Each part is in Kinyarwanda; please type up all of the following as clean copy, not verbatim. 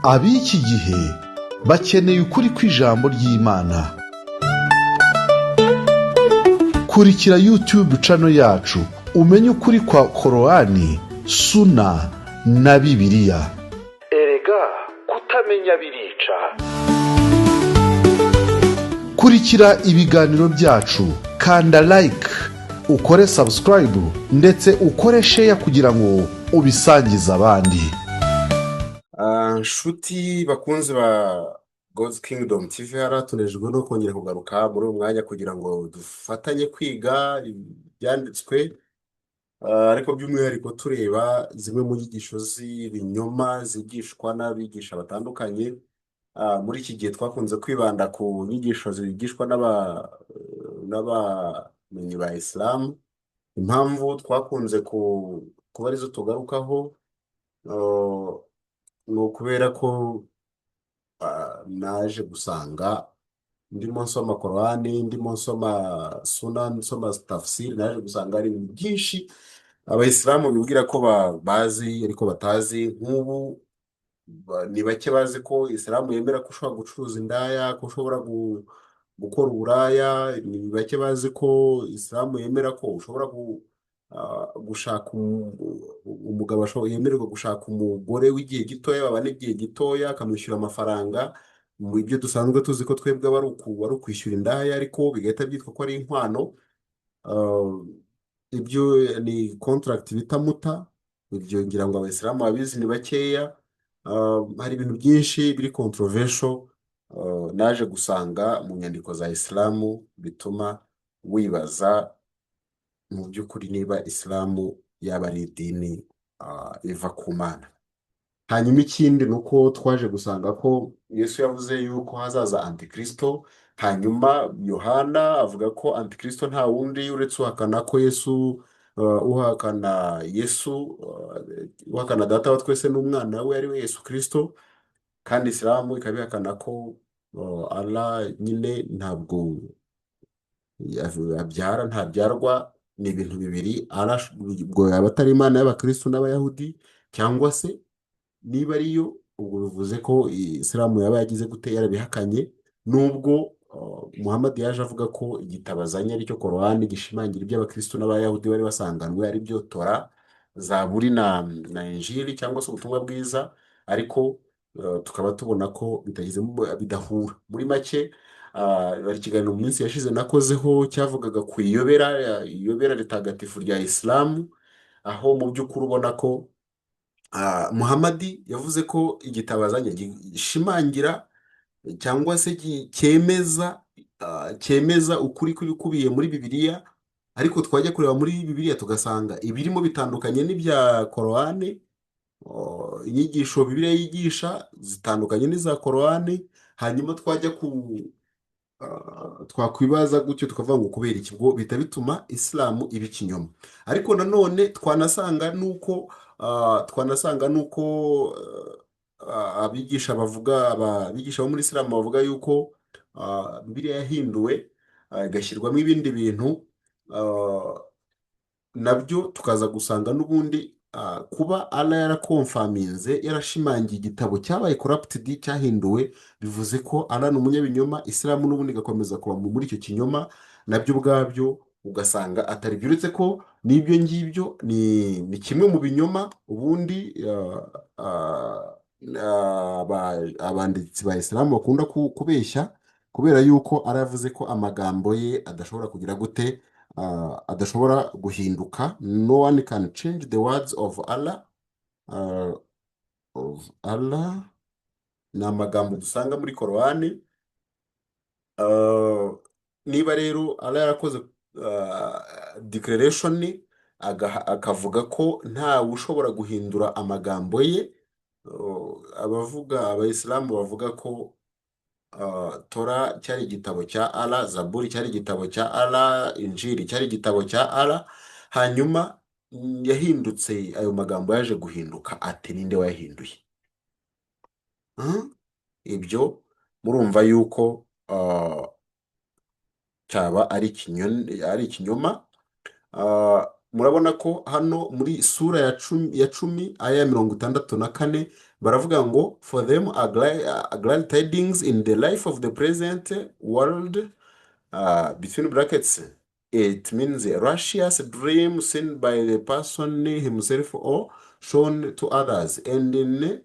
Ab'iki gihe bakeneye ukuri kw'ijambo ry'Imana. Kurikira YouTube channel yacu, umenye ukuri kwa Korowani, Suna na Bibiliya. Erega kutamenya birica. Kurikira ibiganiro byacu, kanda like, ukore subscribe, ndetse ukore share kugira ngo ubisangize abandi. Nshuti bakunzi ba God's Kingdom TV, haratunejwe no kongera kugaruka muri uyu mwanya kugira ngo dufatanye kwiga ibyanditswe, ariko by'umwihariko tureba zimwe mu nyigisho z'ibinyoma zigishwa n'abigisha batandukanye. Muri iki gihe twakunze kwibanda ku nyigisho zigishwa n'abamenyi ba Isilamu. Impamvu twakunze kuba arizo tugarukaho ni ukubera ko naje gusanga ndimo nsoma Korowani, ndimo nsoma Suna, nsoma tafsiri, naje gusanga hari ibintu byinshi Abayisilamu bibwira ko bazi ariko batazi. Nk'ubu ni bake bazi ko Isilamu yemera ko ushobora gucuruza indaya, ko ushobora gukora uburaya. Ni bake bazi ko Isilamu yemera ko ushobora gushaka umugabo yemererwa gushaka umugore w'igihe gitoya, babana igihe gitoya, akamwishyura amafaranga. Mu ibyo dusanzwe tuzi ko twebwe aba ari ukwishyura indaya, ariko bigahita byitwa ko ari inkwano. Ibyo ni contract bita muta. Ibyo ngira ngo Abayisilamu babizi ni bakeya. Hari ibintu byinshi biri controversial naje gusanga mu nyandiko za Isilamu bituma wibaza mu by'ukuri niba Isilamu yaba ari idini iva ku Mana. Hanyuma ikindi ni uko twaje gusanga ko Yesu yavuze yuko hazaza Antikristo, hanyuma Yohana avuga ko Antikristo nta wundi uretse uhakana ko Yesu, uhakana Yesu, uhakana Data wa twese n'umwana we ari we Yesu Kristo, kandi Isilamu ikaba ihakana ko Allah nyine ntabwo abyara, ntabyarwa, ni ibintu bibiri. Allah ubwo yaba atari Imana y'Abakristo n'Abayahudi, cyangwa se niba ariyo, ubwo bivuze ko Isilamu yaba yagize gute? Yarabihakanye, nubwo Muhammad yaje avuga ko igitabo azanye aricyo Korowani gishimangira ibyo Abakristo n'Abayahudi bari basanganwe, aribyo Tora, Zaburi na Injili cyangwa se ubutumwa bwiza, ariko tukaba tubona ko bitagizemo, bidahura. Muri make, hari ikiganiro mu minsi yashize nakozeho cyavugaga ku iyobera ritagatifu rya Isilamu, aho mu by'ukuri ubona ko Muhamadi yavuze ko igitabo azanye gishimangira cyangwa se cyemeza ukuri kw'ibikubiye muri Bibiliya, ariko twajya kureba muri Bibiliya tugasanga ibirimo bitandukanye n'ibya Korowani. Inyigisho Bibiliya yigisha zitandukanye n'iza Korowani. Hanyuma twajya ku twakwibaza gutyo tukavuga ngo kubera iki? Ubwo bihita bituma Isilamu iba ikinyoma. Ariko nanone twanasanga nuko abigisha bo muri Isilamu bavuga yuko Bibiliya yahinduwe, igashyirwamo ibindi bintu, nabyo tukaza gusanga n'ubundi kuba Allah yaraconfirminze, yarashimangiye igitabo cyabaye corrupted, cyahinduwe, bivuze ko Allah ni umunyabinyoma. Isilamu n'ubundi igakomeza kuba muri icyo kinyoma, nabyo ubwabyo ugasanga atari byo, uretse ko n'ibyo ngibyo ni kimwe mu binyoma ubundi abanditsi ba Isilamu bakunda kubeshya, kubera yuko aravuze ko amagambo ye adashobora kugira gute, adashobora guhinduka. No one can change the words of Allah, of Allah. Ni amagambo dusanga muri Korowani. Niba rero Allah yarakoze declaration, akavuga ko ntawe ushobora guhindura amagambo ye, abavuga Abayisilamu bavuga ko Tora cyari igitabo cya Allah, Zaburi cyari igitabo cya Allah, Injili cyari igitabo cya Allah, hanyuma yahindutse, ayo magambo yaje guhinduka ate? Ninde wayahinduye? Ibyo murumva yuko cyaba ari ikinyoma. Murabona ko hano muri sura ya 10, aya ya 64, baravuga ngo: "For them are glad tidings in the life of the present world," between brackets it means a righteous dream seen by the person himself or shown to others, "and in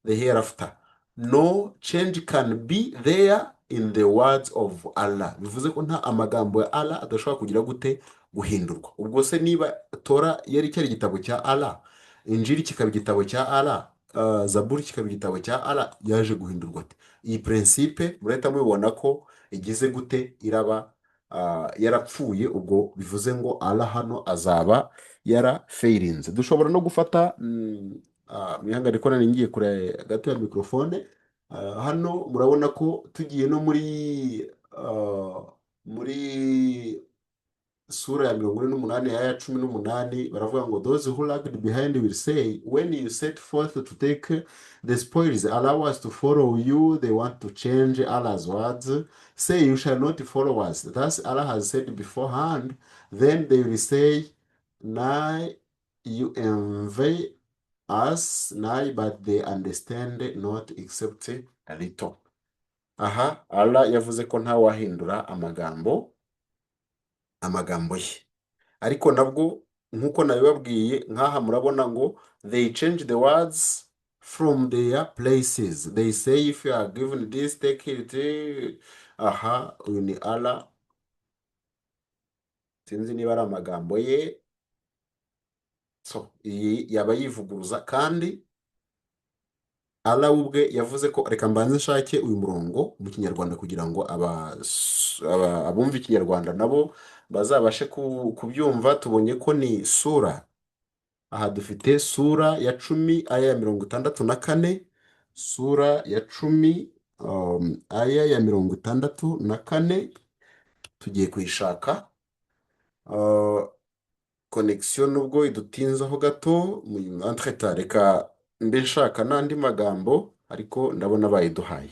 the hereafter no change can be there in the words of Allah." Bivuze ko nta amagambo ya Allah adashobora kugira gute? Guhindurwa. Ubwo se niba Tora yari cyari igitabo cya Allah, Injiri kikaba igitabo cya Allah, Zaburi kikaba igitabo cya Allah, yaje guhindurwa ate? Iyi principe murahita mubibona ko igize gute? Iraba yarapfuye. Ubwo bivuze ngo Allah hano azaba yarafailinze. Dushobora no gufata mwihangane ko nari ngiye kure gato ya mikrofone. Hano murabona ko tugiye no muri sura ya 48, ya 18, baravuga ngo: "Those who lagged behind will say when you set forth to take the spoils, 'Allow us to follow you.' They want to change Allah's words. Say, 'You shall not follow us.' Thus Allah has said beforehand. Then they will say, 'Nay, you envy us.' Nay, but they understand not except a little." Aha Allah yavuze ko ntawahindura amagambo ye, ariko nabwo nk'uko nabibabwiye, nk'aha murabona ngo they change the words from their places. They say, 'If you are given this, take it.' Aha uyu ni Allah, sinzi niba ari amagambo ye. So iyi yaba yivuguruza, kandi Allah we ubwe yavuze ko, reka mbanze nshake uyu murongo mu Kinyarwanda kugira ngo abumva Ikinyarwanda nabo bazabashe kubyumva. Tubonye ko ni sura, aha dufite sura ya 10, aya ya 64, sura ya 10, aya ya 64, tugiye kuyishaka. Connexion nubwo idutinzaho gato, entre-temps reka mbe nshaka n'andi magambo, ariko ndabona bayiduhaye,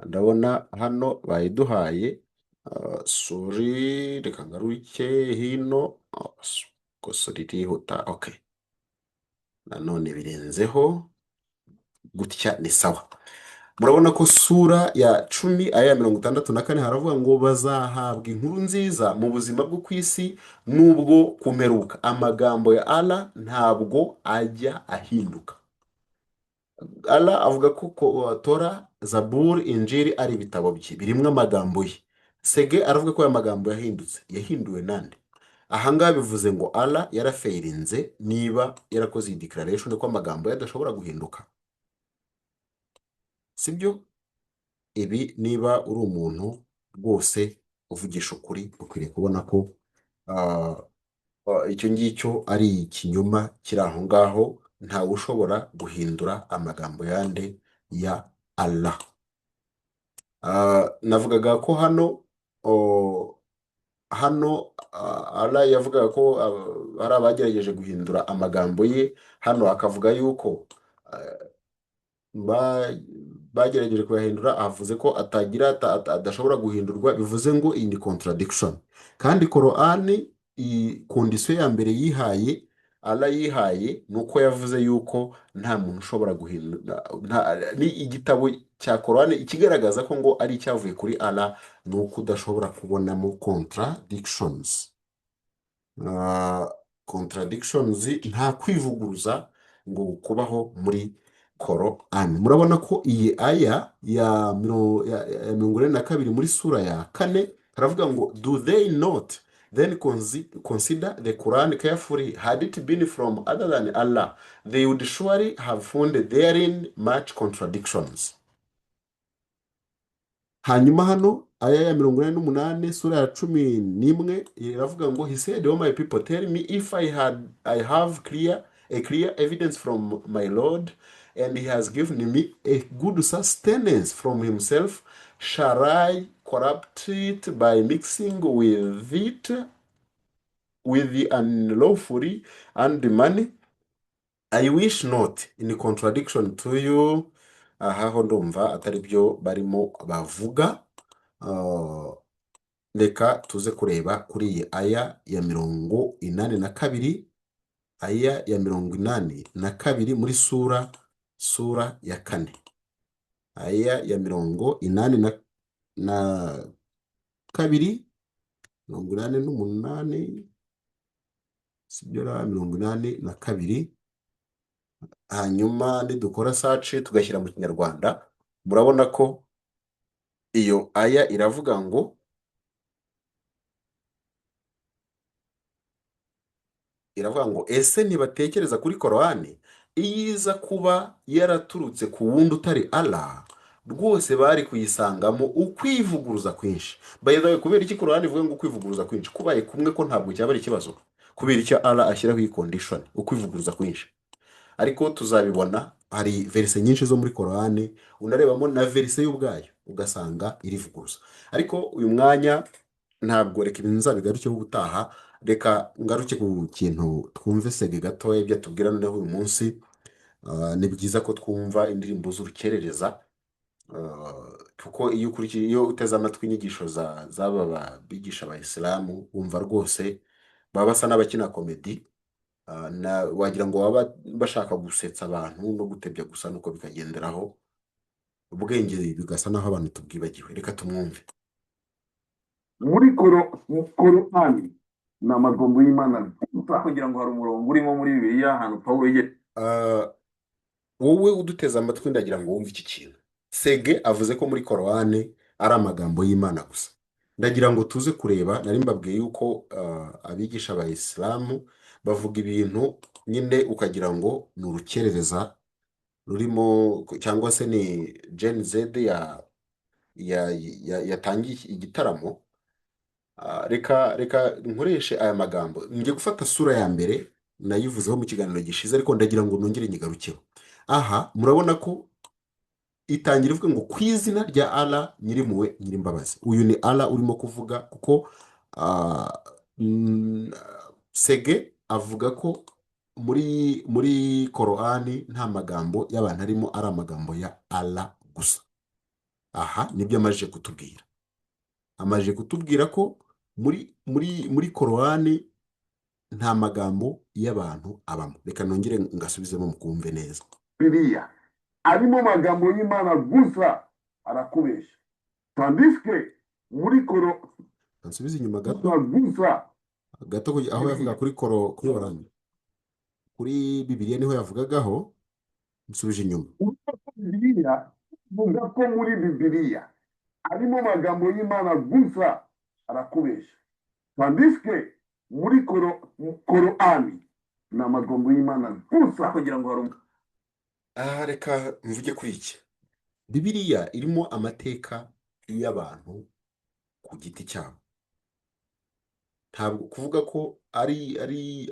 ndabona hano bayiduhaye. Sorry, reka ngaruke hino. Oh, kosora irihuta. Okay, nanone birenzeho gutya, ni sawa. Murabona ko sura ya 10, aya ya 64, haravuga ngo bazahabwa inkuru nziza mu buzima bwo ku isi n'ubwo kumperuka. Amagambo ya Allah ntabwo ajya ahinduka. Allah avuga ko Tora, Zaburi, Injiri ari ibitabo bye birimo amagambo ye. Sege aravuga ko aya magambo yahindutse. Yahinduwe nande? Ahangaha bivuze ngo Allah yarafailinze niba yarakoze iyi declaration ko amagambo ye adashobora guhinduka, sibyo? Ibi niba uri umuntu rwose uvugisha ukuri, ukwiriye kubona ko icyo ngicyo ari ikinyoma kiri aho ngaho. Ntawe ushobora guhindura amagambo yande? Ya Allah. Navugaga ko hano Allah yavugaga ko hari abagerageje guhindura amagambo ye. Hano akavuga yuko bagerageje kuyahindura, avuze ko atagira adashobora guhindurwa. Bivuze ngo iyi ni contradiction, kandi Korani iyi condition ya mbere yihaye, Allah yihaye, ni uko yavuze yuko nta muntu ushobora guhindura ni igitabo cya Korani. Ikigaragaza ko ngo ari icyavuye kuri Allah ni uko udashobora kubonamo contradictions. Contradictions, nta kwivuguruza ngo kubaho muri Korani. Murabona ko iyi aya ya 42 muri sura ya 4 haravuga ngo: "Do they not then consider the Quran carefully? Had it been from other than Allah, they would surely have found therein much contradictions." Hanyuma hano aya ya 48, sura ya 11, iravuga ngo: "He said, 'Oh my people, tell me, if I have clear a clear evidence from my Lord and he has given me a good sustenance from himself, shall I corrupt it by mixing with it with the unlawfully earned money? I wish not in contradiction to you.'" Aha ho ndumva atari byo barimo bavuga. Reka tuze kureba kuri iyi aya ya 82, aya ya 82 muri sura ya 4, aya ya 82, 88, sibyo ra? 82. Hanyuma nidukora search tugashyira mu Kinyarwanda, murabona ko iyo aya iravuga ngo ese ntibatekereza kuri Korowani? Iyo iza kuba yaraturutse ku wundi utari Allah, rwose bari kuyisangamo ukwivuguruza kwinshi. By the way, kubera iki Korowani ivuga ngo ukwivuguruza kwinshi? Kubaye kumwe ko ntabwo cyaba ari ikibazo. Kubera icyo Allah ashyiraho iyi condition, ukwivuguruza kwinshi? Ariko tuzabibona, hari verse nyinshi zo muri Korowani unarebamo na verse y'ubwayo ugasanga irivuguruza. Ariko uyu mwanya ntabwo, reka ibintu nzabigarukeho ubutaha. Reka ngaruke ku kintu, twumve Sege gatoya ibyo atubwira noneho uyu munsi. Ni byiza ko twumva indirimbo z'urukerereza, kuko iyo ukurikiye, iyo uteze amatwi inyigisho z'aba bigisha abayisilamu, wumva rwose baba basa n'abakina comedy. Wagira ngo baba bashaka gusetsa abantu no gutebya gusa, nuko bikagenderaho ubwenge bigasa naho abantu tubwibagiwe. Reka tumwumve. Muri Korani ni amagambo y'Imana gusa, kugira ngo hari umurongo urimo muri Bibiliya ahantu Pawulo yigeze Wowe uduteze amatwi, ndagira ngo wumve iki kintu. Sege avuze ko muri Korowani ari amagambo y'Imana gusa. Ndagira ngo tuze kureba, nari mbabwiye yuko abigisha ba Isilamu bavuga ibintu nyine ukagira ngo ni urukerereza rurimo, cyangwa se ni Gen Z yatangiye igitaramo. Reka nkoreshe aya magambo. Ngiye gufata sura ya mbere, nayivuzeho mu kiganiro gishize, ariko ndagira ngo nongere nyigarukeho. Aha murabona ko itangira ivuga ngo ku izina rya Allah nyirimpuhwe nyirimbabazi. Uyu ni Allah urimo kuvuga, kuko Sege avuga ko muri Korani nta magambo y'abantu arimo, ari amagambo ya Allah gusa. Aha nibyo amaze kutubwira, amaze kutubwira ko muri Korani nta magambo y'abantu abamo. Reka nongere ngasubizemo mukumve neza. Bibiliya arimo magambo y'Imana gusa, arakubesha. Tandis que muri koro Nsubize inyuma gato. Gusa. Gato aho yavuga kuri koro, kuri Korani, kuri Bibiliya niho yavugagaho. Nsubije inyuma. Bibiliya vuga ko muri Bibiliya arimo magambo y'Imana gusa, arakubesha. Tandis que muri Korani ni amagambo y'Imana gusa, kugira ngo hari Aha reka mvuge kuri iki. Bibiliya irimo amateka y'abantu ku giti cyabo. Ntabwo kuvuga ko ari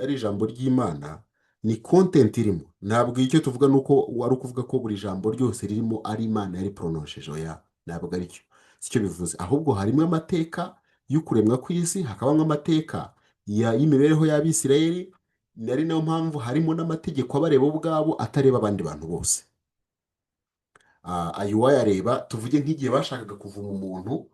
ijambo ry'Imana, ni content irimo. Ntabwo icyo tuvuga ni uko wari ukuvuga ko buri jambo ryose ririmo ari Imana yari poronosheje. Oya, ntabwo ari cyo, si cyo bivuze. Ahubwo harimo amateka y'ukuremwa kw'isi, hakabamo amateka y'imibereho y'Abisirayeli, ari nayo mpamvu harimo n'amategeko abareba ubwabo, atareba abandi bantu bose. Ayo uwayareba, tuvuge nk'igihe bashakaga kuvuma umuntu,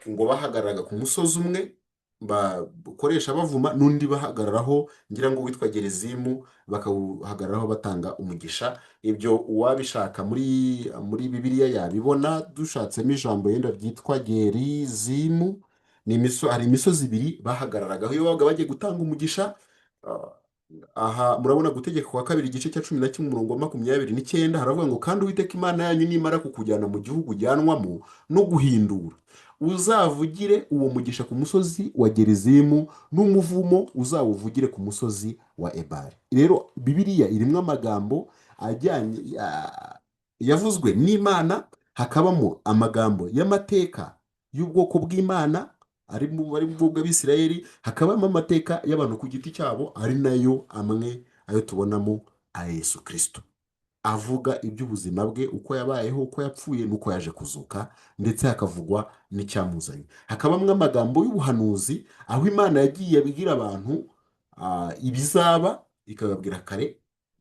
ngo bahagararaga ku musozi umwe bakoresha bavuma, n'undi bahagararaho, ngira ngo witwa Gerezimu, bakawuhagararaho batanga umugisha. Ibyo uwabishaka muri Bibiliya yabibona. Dushatsemo ijambo yenda ryitwa Gerizimu, ni hari imisozi ibiri bahagararagaho iyo babaga bagiye gutanga umugisha. Aha murabona Gutegeka kwa Kabiri igice cya 11 umurongo wa 29, haravuga ngo: "Kandi Uwiteka Imana yanyu nimara kukujyana mu gihugu ujyanwamo no guhindura, uzavugire uwo mugisha ku musozi wa Gerizimu, n'umuvumo uzawuvugire ku musozi wa Ebali." Rero Bibiliya irimo amagambo ajyanye yavuzwe n'Imana, hakabamo amagambo y'amateka y'ubwoko bw'Imana ari mu bwoko bw'Abisirayeli, hakabamo amateka y'abantu ku giti cyabo, ari nayo amwe ayo tubonamo aya Yesu Kirisito avuga iby'ubuzima bwe, uko yabayeho, uko yapfuye n'uko yaje kuzuka, ndetse hakavugwa n'icyamuzanye. Hakabamo amagambo y'ubuhanuzi, aho Imana yagiye abwira abantu ibizaba, ikababwira kare.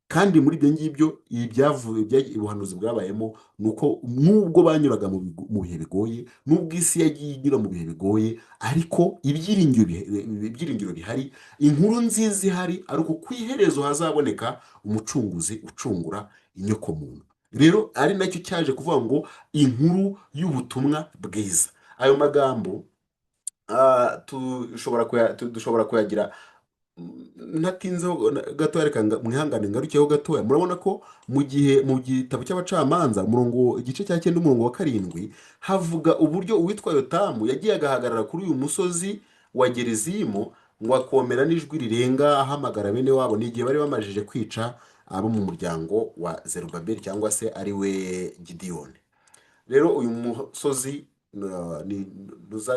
Kandi muri ibyo ngibyo, ibi byavuye ubuhanuzi bwabayemo ni uko nubwo banyuraga mu bihe bigoye, nubwo isi yagiye inyura mu bihe bigoye, ariko ibyiringiro bihari, inkuru nziza ihari ari uko ku iherezo hazaboneka umucunguzi ucungura inyokomuntu. Rero ari nacyo cyaje kuvuga ngo inkuru y'ubutumwa bwiza. Ayo magambo dushobora kuyagira ntatinzeho gatoya. Reka mwihangane ngarukeho gatoya. Murabona ko mu gihe mu gitabo cy'Abacamanza, umurongo, igice cya 9, umurongo wa 7, havuga uburyo uwitwa Yotamu yagiye agahagarara kuri uyu musozi wa Gerizimu, ngo akomera n'ijwi rirenga ahamagara bene wabo. Ni igihe bari bamajije kwica abo mu muryango wa Zerubabeli, cyangwa se ari we Gidiyoni. Rero uyu musozi ni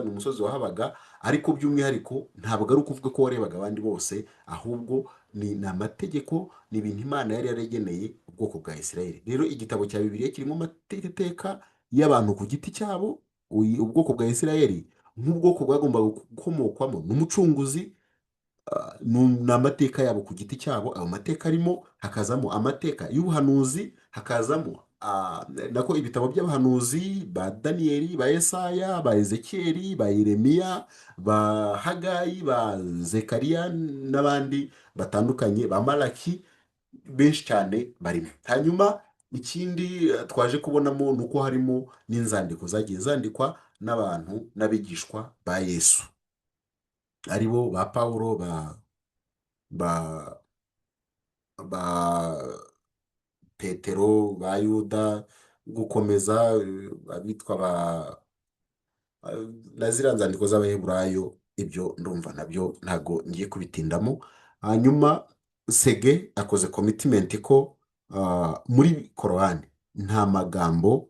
umusozi wahabaga, ariko by'umwihariko ntabwo ari ukuvuga ko warebaga abandi bose, ahubwo ni amategeko, ni ibintu Imana yari yarageneye ubwoko bwa Isirayeli. Rero igitabo cya Bibiliya kirimo amateka y'abantu ku giti cyabo, ubwoko bwa Isirayeli nk'ubwoko bwagombaga gukomokwamo n'umucunguzi. Ni amateka yabo ku giti cyabo. Ayo mateka arimo, hakazamo amateka y'ubuhanuzi, hakazamo nako ibitabo by'abahanuzi ba Daniyeli, ba Yesaya, ba Ezekiyeli, ba Yeremiya, ba Hagayi, ba Zekariya n'abandi batandukanye, ba Malaki, benshi cyane barimo. Hanyuma ikindi twaje kubonamo ni uko harimo n'inzandiko zagiye zandikwa n'abantu n'abigishwa ba Yesu, aribo ba Pawulo, ba Petero, ba Yuda, gukomeza abitwa ba na ziriya nzandiko z'Abaheburayo. Ibyo ndumva nabyo ntabwo ngiye kubitindamo. Hanyuma Sege akoze commitment ko muri Korowani nta magambo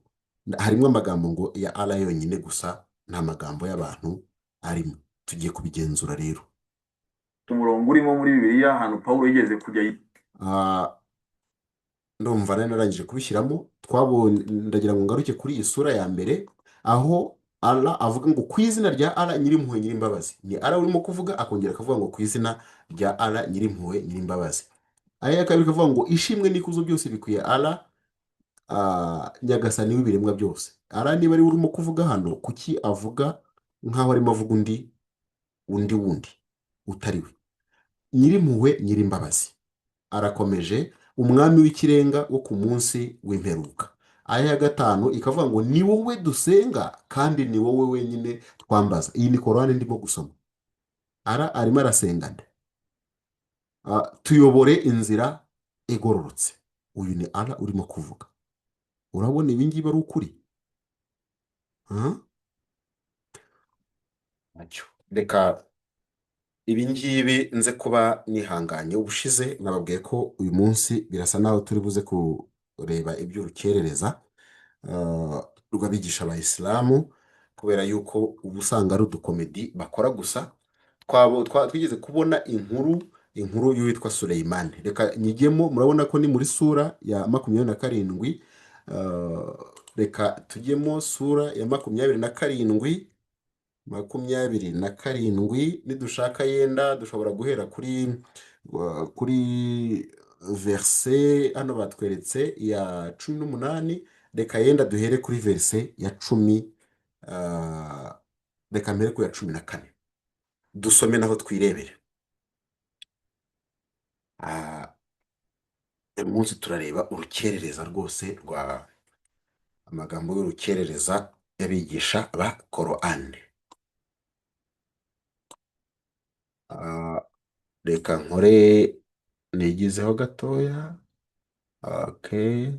harimo, amagambo ngo ya Allah yonyine gusa, nta magambo y'abantu arimo. Tugiye kubigenzura rero. Umurongo urimo muri Bibiliya ahantu Pawulo yigeze kujya. Ndumva nari narangije kubishyiramo. Twabonye, ndagira ngo ngaruke kuri iyi sura ya mbere, aho Allah avuga ngo ku izina rya Allah nyirimpuhwe nyirimbabazi. Ni Allah urimo kuvuga, akongera akavuga ngo ku izina rya Allah nyirimpuhwe nyirimbabazi. Aya ya kabiri ikavuga ngo ishimwe n'ikuzo byose bikwiye Allah, nyagasani w'ibiremwa byose. Allah niba ari we urimo kuvuga hano, kuki avuga nk'aho arimo avuga undi wundi utari we? Nyirimpuhwe nyirimbabazi. Arakomeje, umwami w'ikirenga wo ku munsi w'imperuka. Aya ya gatanu ikavuga ngo ni wowe dusenga kandi ni wowe wenyine twambaza. Iyi ni Korani ndimo gusoma. Ara arimo arasenga nde? Tuyobore inzira igororotse. Uyu ni Allah urimo kuvuga. Urabona ibi ngibi ari ukuri? Ah? Ntacyo. Reka ibi ngibi nze kuba nihanganye. Ubushize nababwiye ko uyu munsi birasa naho turi buze kureba iby'urukerereza rw'abigisha abayisilamu, kubera yuko uba usanga ari udukomedi bakora gusa. Twigeze kubona inkuru y'uwitwa Suleyimani. Reka nyigemo. Murabona ko ni muri sura ya 27. Reka tujyemo sura ya 27, 27. Nidushaka yenda dushobora guhera kuri verse, hano batweretse ya 18. Reka yenda duhere kuri verse ya 10, reka mpere ku ya 14, dusome naho twirebere. Uyu munsi turareba urukerereza rwose rwa amagambo y'urukerereza y'abigisha ba Korani. Reka nkore nigizeho gatoya. Okay.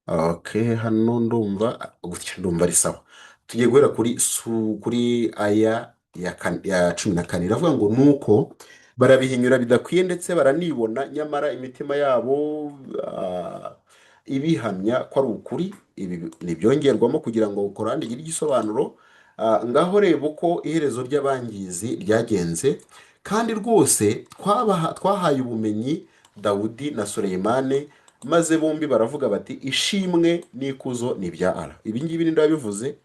Okay, hano ndumva gutya, ndumva ari sawa. Tugiye guhera kuri aya ya 14. Iravuga ngo nuko barabihinyura bidakwiye ndetse baranibona, nyamara imitima yabo ibihamya ko ari ukuri. Ibi ni ibyongerwamo kugira ngo Korani igire igisobanuro. Ngaho reba uko iherezo ry'abangizi ryagenze. Kandi rwose twahaye ubumenyi Dawudi na Suleyimani, maze bombi baravuga bati ishimwe n'ikuzo ni ibya Allah. Ibi ngibi ni ndabivuze,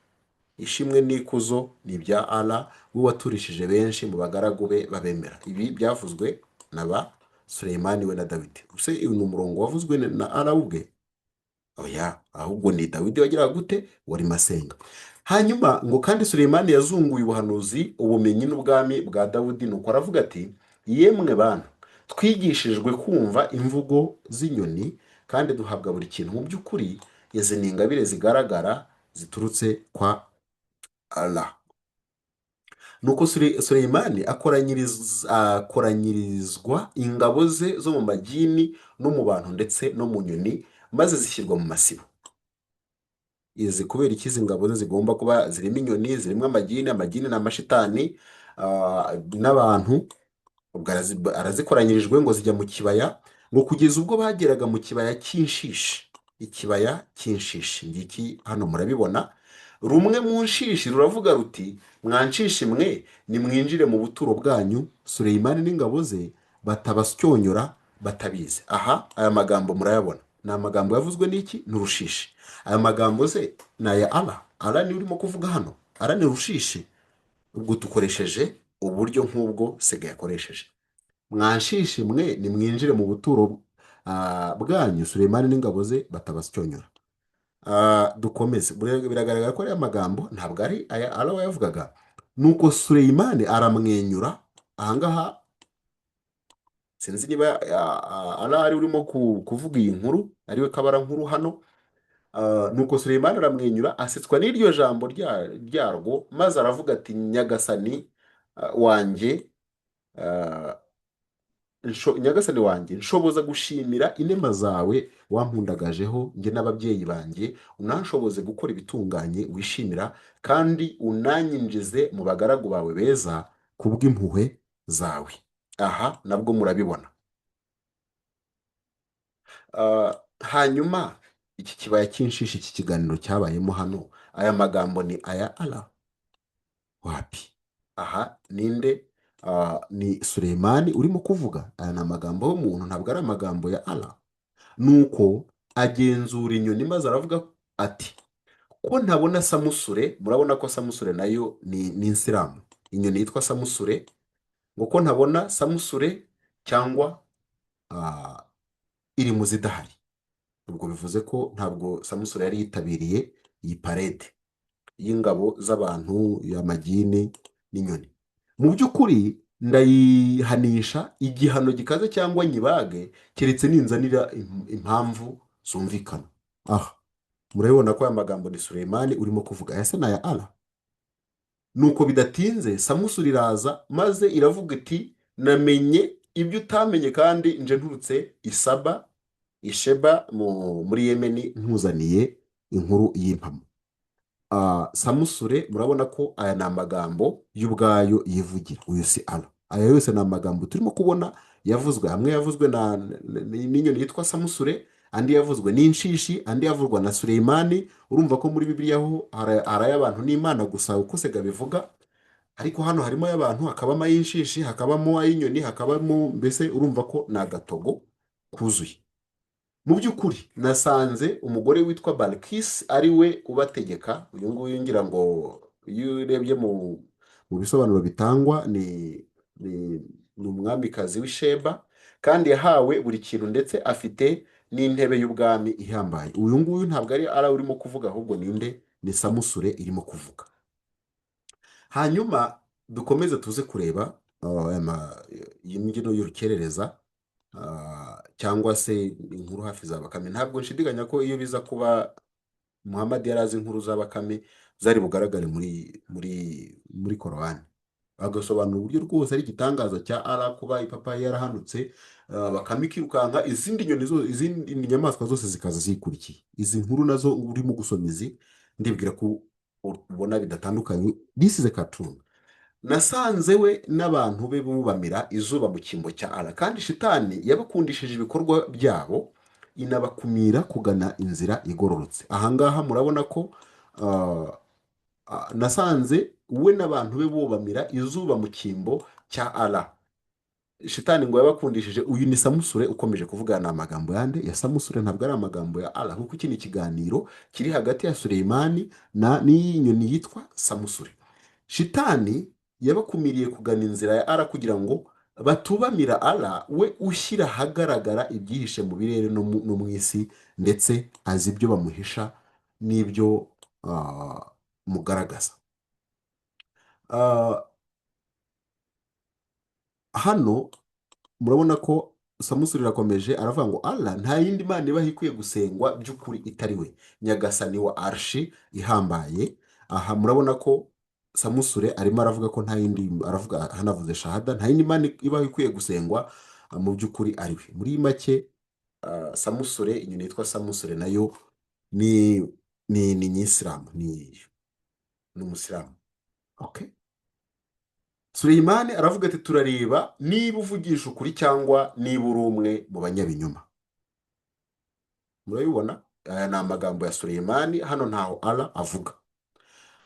ishimwe n'ikuzo ni ibya Allah, we waturishije benshi mu bagaragu be babemera. Ibi byavuzwe na ba Suleyimani we na Dawidi. Ese uyu ni umurongo wavuzwe na Allah ubwe? Oya, ahubwo ni Dawidi wagiraga gute? Warimo asenga. Hanyuma ngo kandi Suleyimani yazunguye ubuhanuzi, ubumenyi n'ubwami bwa Dawidi. Nuko aravuga ati: "Yemwe bantu, twigishijwe kumva imvugo z'inyoni kandi duhabwa buri kintu. Mu by'ukuri izi ni ingabire zigaragara ziturutse kwa Allah." Nuko Suleyimani akoranyirizwa ingabo ze zo mu magini no mu bantu ndetse no mu nyoni, maze zishyirwa mu masibo. Izi kubera iki izi ngabo ze zigomba kuba zirimo inyoni, zirimo amagini? Amagini ni amashitani, n'abantu. Ubwo arazikoranyirijwe ngo zijya mu kibaya, ngo kugeza ubwo bageraga mu kibaya cy'inshishi. Ikibaya cy'inshishi ngiki hano murabibona. Rumwe mu nshishi ruravuga ruti: "Mwa nshishi mwe, nimwinjire mu buturo bwanyu, Suleyimani n'ingabo ze batabasyonyora batabizi." Aha aya magambo murayabona, ni amagambo yavuzwe n'iki? Ni urushishi. Aya magambo se ni aya Allah? Allah niwe urimo kuvuga hano? Allah ni urushishi? Ubwo dukoresheje uburyo nk'ubwo Sega yakoresheje: "Mwa nshishi mwe, nimwinjire mu buturo bwanyu, Suleyimani n'ingabo ze batabasyonyora." Dukomeze. Biragaragara ko ariya magambo ntabwo ari aya Allah wayavugaga. Nuko Suleyimani aramwenyura. Ahangaha sinzi niba Allah ari urimo kuvuga iyi nkuru, ariwe kabara nkuru hano. Nuko Suleyimani aramwenyura, asetswa n'iryo jambo ryarwo, maze aravuga ati: "Nyagasani wanjye, Nyagasani wanjye, nshoboza gushimira inema zawe wampundagajeho njye n'ababyeyi banjye, unanshoboze gukora ibitunganye wishimira, kandi unanyinjize mu bagaragu bawe beza kubw'impuhwe zawe." Aha nabwo murabibona. Hanyuma iki kibaya cy'inshishi, iki kiganiro cyabayemo hano, aya magambo ni aya Allah? Wapi. Aha ninde? Ni Suleimani urimo kuvuga. Aya ni amagambo y'umuntu, ntabwo ari amagambo ya Allah. Nuko agenzura inyoni, maze aravuga ati: "Ko ntabona samusure?" Murabona ko samusure nayo ni insilamu, inyoni yitwa samusure. Ngo ko ntabona samusure cyangwa iri mu zidahari? Ubwo bivuze ko ntabwo samusure yari yitabiriye iyi parade y'ingabo z'abantu, y'amagini n'inyoni. "Mu by'ukuri ndayihanisha igihano gikaze cyangwa nyibage, keretse ninzanira impamvu zumvikana." Aha murabibona ko aya magambo ni Suleimani urimo kuvuga. Aya se ni aya Allah? Nuko bidatinze samusure iraza, maze iravuga iti: "Namenye ibyo utamenye, kandi nje nturutse Isaba, Isheba muri Yemeni, nkuzaniye inkuru y'impamo." Samusure, murabona ko aya ni amagambo y'ubwayo yivugira. Uyu si Allah. Aya yose ni amagambo turimo kubona yavuzwe, amwe yavuzwe n'inyoni yitwa samusure, andi yavuzwe n'inshishi, andi yavugwa na Suleimani. Urumva ko muri Bibiliya ho hari ay'abantu n'Imana gusa, uko Sega bivuga, ariko hano harimo ay'abantu, hakabamo ay'inshishi, hakabamo ay'inyoni, hakabamo, mbese urumva ko ni agatogo kuzuye. "Mu by'ukuri nasanze umugore witwa Balikisi ari we ubategeka." Uyu nguyu ngira ngo iyo urebye mu bisobanuro bitangwa ni umwamikazi w'Isheba, kandi yahawe buri kintu, ndetse afite n'intebe y'ubwami ihambaye. Uyu nguyu ntabwo ari Allah urimo kuvuga, ahubwo ninde? Ni samusure irimo kuvuga. Hanyuma dukomeze tuze kureba iyi mbyino y'urukerereza, cyangwa se inkuru hafi za Bakame. Ntabwo nshidikanya ko iyo biza kuba Muhammad yari azi inkuru za Bakame, zari bugaragare muri Korowani, bagasobanura uburyo rwose ari igitangaza cya Allah kuba ipapayi yarahanutse, bakame ikirukanka, izindi nyoni zose, izindi nyamaswa zose zikaza ziyikurikiye. Izi nkuru nazo urimo gusoma izi, ndibwira ko ubona bidatandukanye. This is a cartoon. "Nasanze we n'abantu be bubamira izuba mu cyimbo cya Allah, kandi shitani yabakundishije ibikorwa byabo, inabakumira kugana inzira igororotse." Ahangaha murabona ko nasanze we n'abantu be bubamira izuba mu cyimbo cya Allah, shitani ngo yabakundishije. Uyu ni samusure ukomeje kuvuga. Ni amagambo yande? Ya samusure, ntabwo ari amagambo ya Allah, kuko iki ni ikiganiro kiri hagati ya Suleimani na n'iyi nyoni yitwa samusure. Shitani yabakumiriye kugana inzira ya Allah kugira ngo Batubamira Allah, we ushyira ahagaragara ibyihishe mu birere no mu isi, ndetse azi ibyo bamuhisha n'ibyo mugaragaza. Hano murabona ko Samusuri irakomeje, aravuga ngo Allah, nta yindi mana ibaho ikwiye gusengwa by'ukuri itari we, Nyagasani wa Arshi ihambaye. Aha murabona ko Samusure arimo aravuga ko nta yindi, aravuga hanavuze shahada, nta yindi mana ibaho ikwiye gusengwa mu by'ukuri ari we. Muri make, Samusure, inyoni yitwa Samusure nayo ni nyisilamu, ni umusilamu. Okay. Suleyimani aravuga ati: "Turareba niba uvugisha ukuri cyangwa niba uri umwe mu banyabinyoma." Murabibona, aya ni amagambo ya Suleyimani, hano ntaho Allah avuga.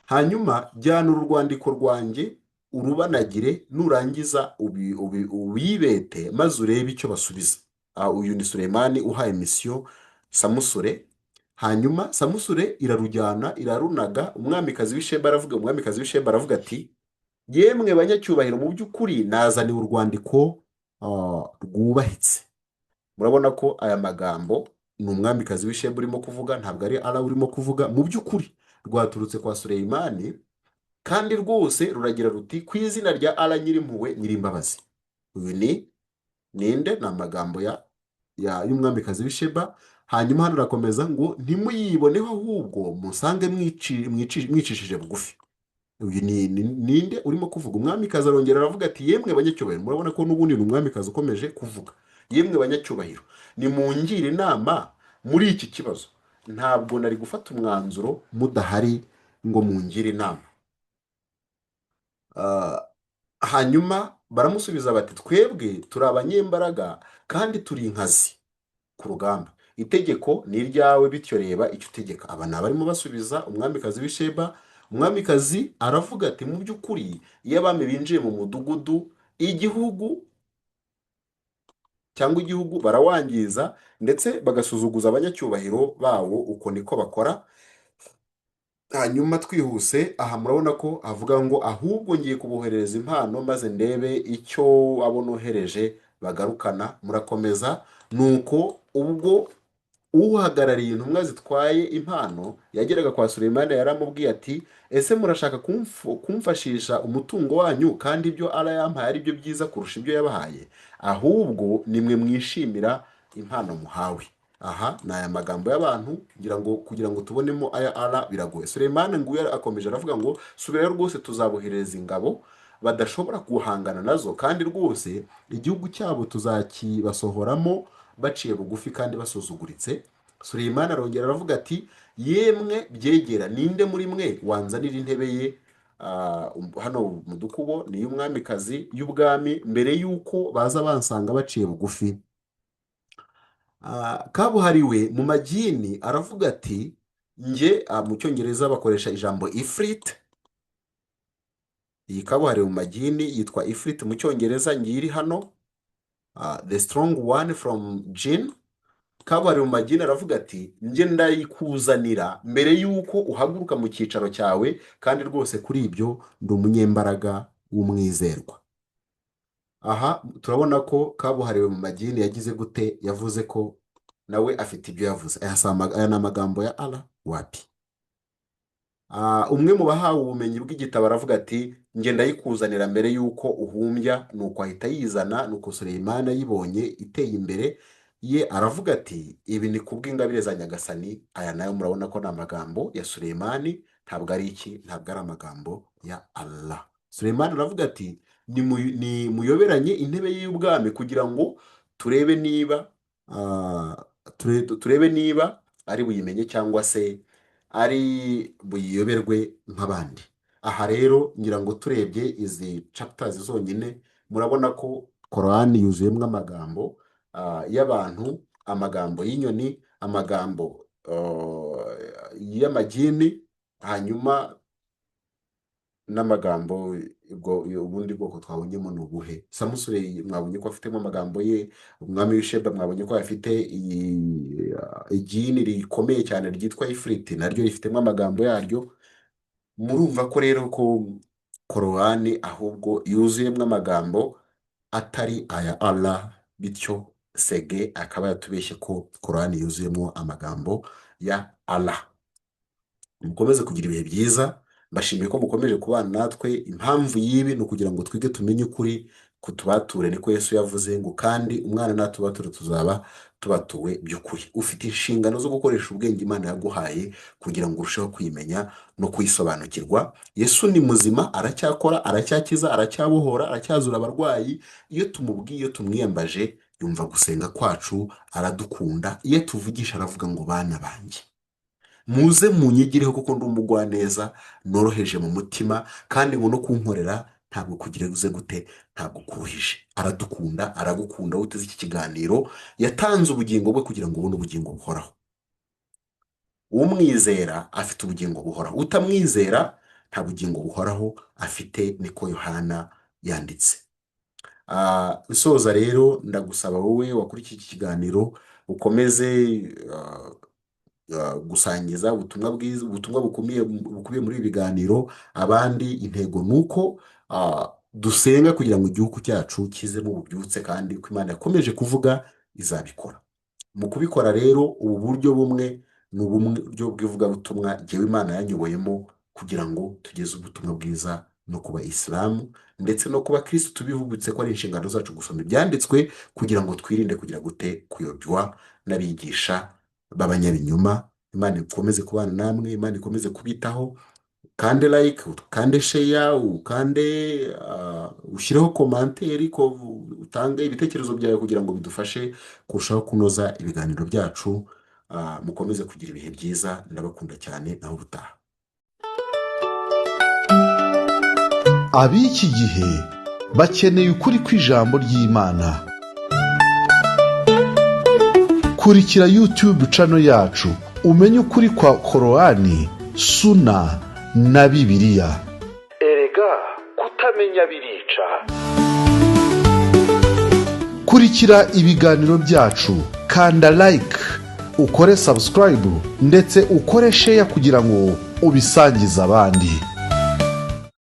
Hanyuma jyana uru rwandiko rwanjye urubanagire, nurangiza ubibete maze urebe icyo basubiza. Uyu ni Suleyimani uhaye mission Samusure. Hanyuma Samusure irarujyana, irarunaga. Umwamikazi w'Isheba aravuga, umwamikazi w'Isheba aravuga ati: "Yemwe banyacyubahiro, mu by'ukuri nazaniwe urwandiko rwubahitse." Murabona ko aya magambo ni umwamikazi w'Isheba urimo kuvuga, ntabwo ari Allah urimo kuvuga. Mu by'ukuri rwaturutse kwa Suleyimani, kandi rwose ruragira ruti: "Ku izina rya Allah, Nyirimpuhwe, Nyirimbabazi." Uyu ni ninde? Ni amagambo ya y'umwamikazi w'Isheba. Hanyuma hano arakomeza ngo: "Ntimuyiboneho, ahubwo musange mwicishije bugufi." Uyu ninde urimo kuvuga? Umwamikazi arongera aravuga ati: "Yemwe banyacyubahiro." Murabona ko n'ubundi ni umwamikazi ukomeje kuvuga. "Yemwe banyacyubahiro, nimungire inama muri iki kibazo. Ntabwo nari gufata umwanzuro mudahari ngo mungire inama." Hanyuma baramusubiza bati: "Twebwe turi abanyembaraga kandi turi inkazi ku rugamba. Itegeko ni iryawe, bityo reba icyo utegeka." Aba ni abarimo basubiza umwamikazi w'Isheba. Umwamikazi aravuga ati: "Mu by'ukuri iyo abami binjiye mu mudugudu, igihugu cyangwa igihugu barawangiza, ndetse bagasuzuguza abanyacyubahiro bawo. Uko niko bakora." Hanyuma twihuse, aha murabona ko avuga ngo: "Ahubwo ngiye kuboherereza impano maze ndebe icyo abo nohereje bagarukana." Murakomeza. Nuko ubwo uhagarariye intumwa zitwaye impano yageraga kwa Suleimani, yaramubwiye ati: "Ese murashaka kumfashisha umutungo wanyu, kandi ibyo Allah yampaye ari byo byiza kurusha ibyo yabahaye? Ahubwo nimwe mwishimira impano muhawe." Aha ni aya magambo y'abantu, ngira ngo kugira ngo tubonemo aya Allah biragoye. Suleimani nguyu akomeje aravuga ngo: "Subirayo rwose, tuzaboherereza ingabo badashobora guhangana nazo, kandi rwose igihugu cyabo tuzakibasohoramo baciye bugufi kandi basuzuguritse." Suleimani arongera aravuga ati: "Yemwe byegera, ninde muri mwe wanzanira intebe ye hano mu dukubo, ni iy'umwamikazi y'ubwami, mbere y'uko baza bansanga baciye bugufi?" Kabuhariwe mu magini aravuga ati: "Njye." Mu Cyongereza bakoresha ijambo ifrit. Iyi kabuhariwe mu magini yitwa ifrit mu Cyongereza, ngiri hano, the strong one from jinn. Kabuhariwe mu magini aravuga ati: "Njye ndayikuzanira mbere y'uko uhaguruka mu cyicaro cyawe, kandi rwose kuri ibyo ndi umunyembaraga w'umwizerwa." Aha turabona ko kabuhariwe mu magini yagize gute? Yavuze ko nawe afite ibyo yavuze. Aya ni amagambo ya Allah? Wapi. Umwe mu bahawe ubumenyi bw'igitabo aravuga ati: "Njye ndayikuzanira mbere y'uko uhumbya." Nuko ahita yizana. Nuko Suleyimani ayibonye iteye imbere ye, aravuga ati: "Ibi ni kubw'ingabire za Nyagasani." Aya nayo murabona ko ni amagambo ya Suleyimani, ntabwo ari iki, ntabwo ari amagambo ya Allah. Suleyimani aravuga ati: "Nimuyoberanye intebe ye y'ubwami kugira ngo turebe niba turebe niba ari buyimenye cyangwa se ari buyiyoberwe nk'abandi." Aha rero ngira ngo turebye izi chapters zonyine, murabona ko Korani yuzuyemo amagambo y'abantu, amagambo y'inyoni, amagambo y'amagini, hanyuma n'amagambo, ubwo ubundi bwoko twabonyemo ni ubuhe? Samusure mwabonye ko afitemo amagambo ye. Umwami w'Isheba mwabonye ko afite igini rikomeye cyane ryitwa ifuriti, naryo rifitemo amagambo yaryo. Murumva ko rero ko Korowani ahubwo yuzuyemo amagambo. atari aya Allah. Bityo Sege akaba yatubeshye ko Korani yuzuyemo amagambo ya Allah. Mukomeze kugira ibihe byiza. Mbashimiye ko mukomeje kubana natwe. Impamvu y'ibi ni ukugira ngo twige, tumenye ukuri kutubature. Niko Yesu yavuze ngo: "Kandi umwana natubature, tuzaba tubatuwe by'ukuri." Ufite inshingano zo gukoresha ubwenge Imana yaguhaye kugira ngo urusheho kuyimenya no kuyisobanukirwa. Yesu ni muzima, aracyakora, aracyakiza, aracyabohora, aracyazura abarwayi. Iyo tumubwiye, iyo tumwiyambaje, yumva gusenga kwacu, aradukunda. Iyo tuvugisha aravuga ngo: "Bana banjye, muze munyigireho, kuko ndi umugwaneza, noroheje mu mutima, kandi ngo no kunkorera ntabwo kugira uze gute, ntabwo kuruhije." Aradukunda, aragukunda wowe uteze iki kiganiro. Yatanze ubugingo bwe kugira ngo ubone ubugingo buhoraho. Umwizera afite ubugingo buhoraho, utamwizera nta bugingo buhoraho afite, niko Yohana yanditse. Nsoza rero, ndagusaba wowe wakurikiye iki kiganiro ukomeze gusangiza ubutumwa bwiza, ubutumwa bukubiye muri ibi biganiro abandi. Intego ni uko dusenga kugira ngo igihugu cyacu kizemo ububyutse, kandi uko Imana yakomeje kuvuga izabikora. Mu kubikora rero, ubu buryo bumwe ni uburyo bw'ivugabutumwa jyewe Imana yanyoboyemo kugira ngo tugeze ubutumwa bwiza no ku bayisilamu ndetse no ku bakirisitu. Tubibutse ko ari inshingano zacu gusoma ibyanditswe kugira ngo twirinde kugira gute, kuyobywa n'abigisha b'abanyabinyoma. Imana ikomeze kubana namwe, Imana ikomeze kubitaho. Ukande like, ukande share, ukande ushyireho commentaire, ko utange ibitekerezo byawe kugira ngo bidufashe kurushaho kunoza ibiganiro byacu. Mukomeze kugira ibihe byiza, ndabakunda cyane, naho ubutaha. Ab'iki gihe bakeneye ukuri kw'ijambo ry'Imana. Kurikira YouTube channel yacu umenye ukuri kwa Korowani, Suna na Bibiliya. Erega kutamenya birica. Kurikira ibiganiro byacu, kanda like, ukore subscribe, ndetse ukore share kugira ngo ubisangize abandi.